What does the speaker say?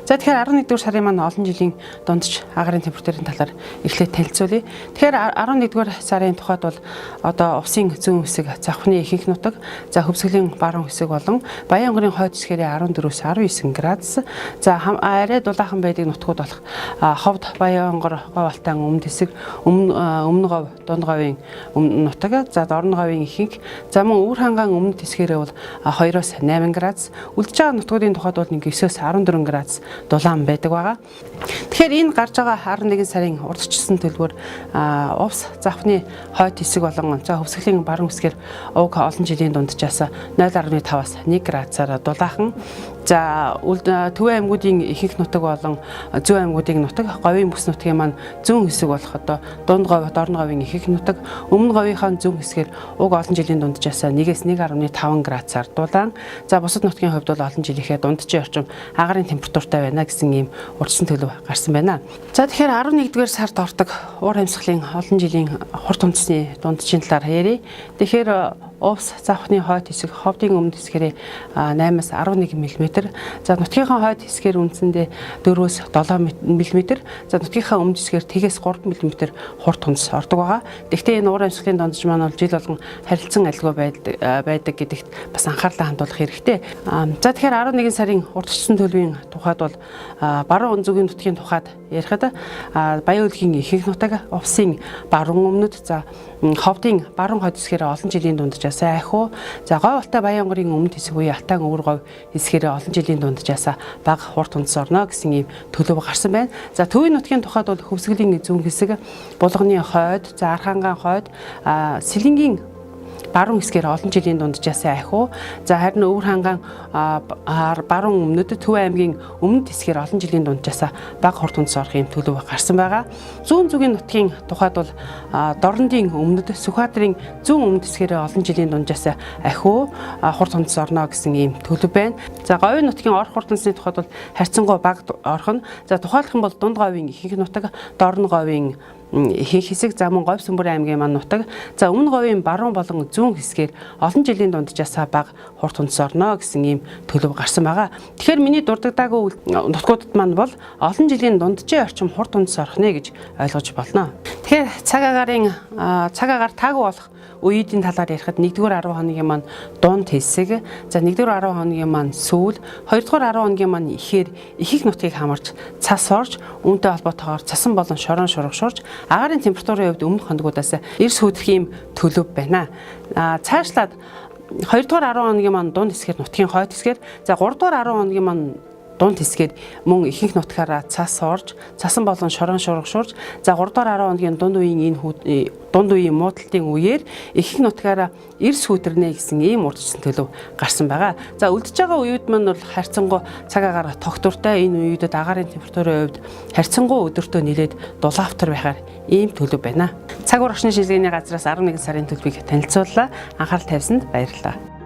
За, тэгэхээр 11-р сарын маань олон жилийн дундч агаарын температурын талаар эхлээд танилцуулъя. Тэгэхээр 11-р сарын тухайд бол одоо увсын зүүн хэсэг, завхны ихэнх нутаг, за хөвсгөлийн баруун хэсэг болон Баян-Өнгөрийн хойд хэсгээрээ 14-өөс 19 градус. За, арай дулаахан байдаг нутгууд болох Ховд, Баян-Онгор, Говь Алтайн өмнөд хэсэг, өмнө говь, дунд говийн нутаг, за дорн говийн ихэнх, за мөн өвөр хангаан өмнөд хэсгээрээ бол 2-оос 8 градус. Үлдэж байгаа нутгуудын тухайд бол нэг 9-өөс 14 градус дулаан байдаг байгаа. Тэгэхээр энэ гарч байгаа 11 сарын урдчилсан төлөвөөр увс завхны хойд хэсэг болон за хөвсгөлийн баруун хэсгээр уг олон жилийн дунджаас 0.5-аас 1 градусаар дулаахан. За, Төв аймагуудын ихэнх нутаг болон зүүн аймагуудын нутаг, говийн бүс нутгийн маань зүүн хэсэг болох одоо дунд говь, дорн говийн ихэнх нутаг, өмнө говийнхаа зүүн хэсгээр уг олон жилийн дунджаас 1-ээс 1.5 градусаар дулаан. За, бусад нутгийн хувьд бол олон жилийнхээ дунджийн орчим агарын температуртай байна гэсэн ийм урдсан төлөв гарсан байна. За, тэгэхээр 11-р сард ордог уур амьсгалын олон жилийн хурд хүндэсний дунджийн талаар ярья. Тэгэхээр увс завхны хойд хэсэг, ховдын өмнөд хэсгээрээ 8-аас 11 мм. За, нутгийнхаа хойд хэсгээр үндсэндээ 4-өөс 7 мм. За, нутгийнхаа өмнөд хэсгээр тэгээс 3 мм хурд хүндэс ордог байгаа. Гэхдээ энэ уур амьсгалын дундаж маань бол жил болгон харилцан альгүй байдаг гэдэгт бас анхаарлаа хандуулах хэрэгтэй. За, тэгэхээр 11 сарын урдчилсан төлөвийн тухайд бол баруун зүгийн нутгийн тухайд ярихад Баян өлгийн ихэнх нутаг, увсын баруун өмнөд, за ховдын баруун хойд хэсгээр олон жилийн дунджаас айхуу. За, Говь Алтай Баян-Өнгөрийн өмнөд хэсэг буюу Алтан өвөр говь хэсгээр олон жилийн дунджаас бага хурд хүндэс орно гэсэн ийм төлөв гарсан байна. За, төвийн нутгийн тухайд бол Хөвсгөлийн зүүн хэсэг, Булганы хойд, за Арханган хойд, Сэлэнгийн баруун хэсгээр олон жилийн дунджаас айхуу. За, харин өвөр хангаан баруун өмнөд, Төв аймгийн өмнөд хэсгээр олон жилийн дунджаас бага хурд хүндэс орох юм төлөв гарсан байгаа. Зүүн зүгийн нутгийн тухайд бол Дорнодын өмнөд, Сүхбаатарын зүүн өмнөд хэсгээр олон жилийн дунджаас ахиу хурд хүндэс орно гэсэн ийм төлөв байна. За, говийн нутгийн орох хурд хүндэсний тухайд бол харьцангуй бага орох нь. За, тухайлах юм бол дунд говийн ихэнх нутаг, Дорн говийн ихэнх хэсэг, за мөн Говь Сүмбэр аймгийн маань нутаг, за өмнө говийн баруун болон зүүн хэсгээр олон жилийн дунджаасаа бага хурд хүндэс орно гэсэн ийм төлөв гарсан байгаа. Тэгэхээр миний дурддаггүй нутгуудад маань бол олон жилийн дунджийн орчим хурд хүндэс орох нэ гэж ойлгож болно. Тэгэхээр цаг агаарын цаг агаар таагүй болох үеүүдийн талаар ярихад 1-р 10 хоногийн маань дунд хэсэг, за 1-р 10 хоногийн маань сүүл, 2-р 10 хоногийн маань ихээр их их нутгийг хамарч цас орж, үүнтэй холбоотойгоор цасан болон шорон шургашуурч, агаарын температурын хувьд өмнөх хоногудаас эрс хөдлөх ийм төлөв байна. Цаашлаад 2-р 10 хоногийн маань дунд хэсгээр нутгийн хойд хэсгээр, за 3-р 10 хоногийн маань дунд хэсгээр мөн ихэнх нутгаараа цас орж, цасан болон шорон шургашуурч, за 3 дугаар 10 хоногийн дунд үеийн энэ дунд үеийн муудалтын үеэр ихэнх нутгаараа эрс хүйтэрнэ гэсэн ийм урдчилсан төлөв гарсан байгаа. За, үлдэж байгаа үеүд маань бол харьцангуй цаг агаар тогтвортой, энэ үеүүдэд агаарын температурын хувьд харьцангуй өдөртөө нэлээд дулаавтар байхаар ийм төлөв байна. Цаг уурын шилгээний газраас 11 сарын төлөвийг танилцууллаа. Анхаарал тавьсанд баярлалаа.